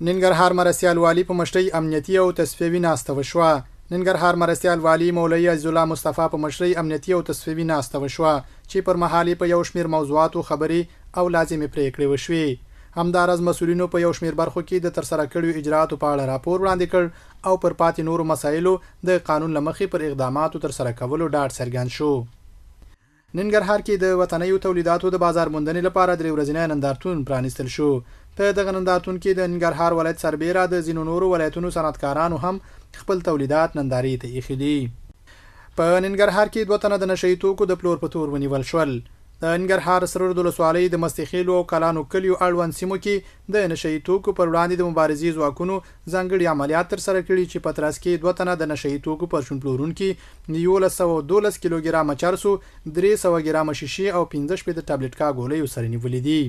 ننګرهار مرستیال والي په مشرۍ امنیتي او تصفیوي ناسته وشوه. ننګرهار مرستیال والي مولوي عزیزالله مصطفی په مشرۍ امنیتي او تصفیوي ناسته وشوه چې پر مهال یې په یو شمېر موضوعاتو خبرې او لازمې پرېکړې وشوې. همداراز مسؤلینو په یو شمېر برخو کې د ترسره کړیو اجرااتو په اړه راپور وړاندې کړ او پر پاتې نورو مسایلو د قانون له مخې پر اقداماتو ترسره کولو ډاډ څرګند شو. ننګرهار کې د وطنیو تولیداتو د بازار موندنې لپاره درې ورځنی نندارتون پرانیستل شو. په دغه نندارتون کې د ننګرهار ولایت سربېره د ځینو نورو ولایتونو صنعتکارانو هم خپل تولیدات نندارې ته ایښي دي. په ننګرهار کې دوه تنه د نشه يي توکو د پلور په تور ونیول شول. د ننګرهار سرورد ولسوالۍ د مستخېلو او کلانو کلیو اړوند سیمو کې د نشه يي توکو پر وړاندې د مبارزې ځواکونو ځانګړي عملیات ترسره کړي چې په ترڅ کې دوه تنه د نشه يي توکو پرچون پلورونکي 1112 کیلو ګرامه چرسو، 300 ګرامه شیشې او 65 ټابلیټکا ګولیو سره نیولي دي.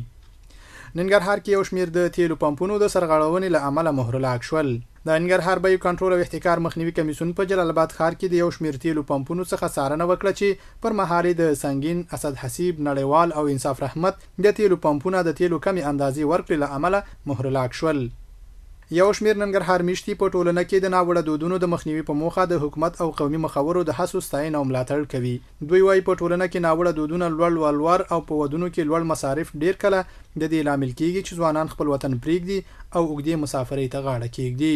ننګرهار کې یو شمېر د تیلو پمپونو د سرغړونې له امله مهرلاک شول. د ننګرهار بیو کنټرول او احتکار مخنیوي کمیسیون په جلال اباد ښار کې د یو شمېر تیلو پمپونو څخه څارنه وکړه چې پر مهال یې د سنګین، اسد حسیب، نړیوال او انصاف رحمت د تیلو پمپونه د تیلو کمې اندازې ورکړې له امله مهرلاک شول. یو شمېر ننګرهار میشتي په ټولنه کې د ناوړه دودونو د مخنیوي په موخه د حکومت او قومي مخورو د هڅو ستاینه او ملاتړ کوي. دوی وايي، په ټولنه کې ناوړه دودونه، لوړ ولور او په ودونو کې لوړ مصارف ډېر کله د دې لامل کېږي چې ځوانان خپل وطن پرېږدي او اوږدې مسافرۍ ته غاړه کېږدي.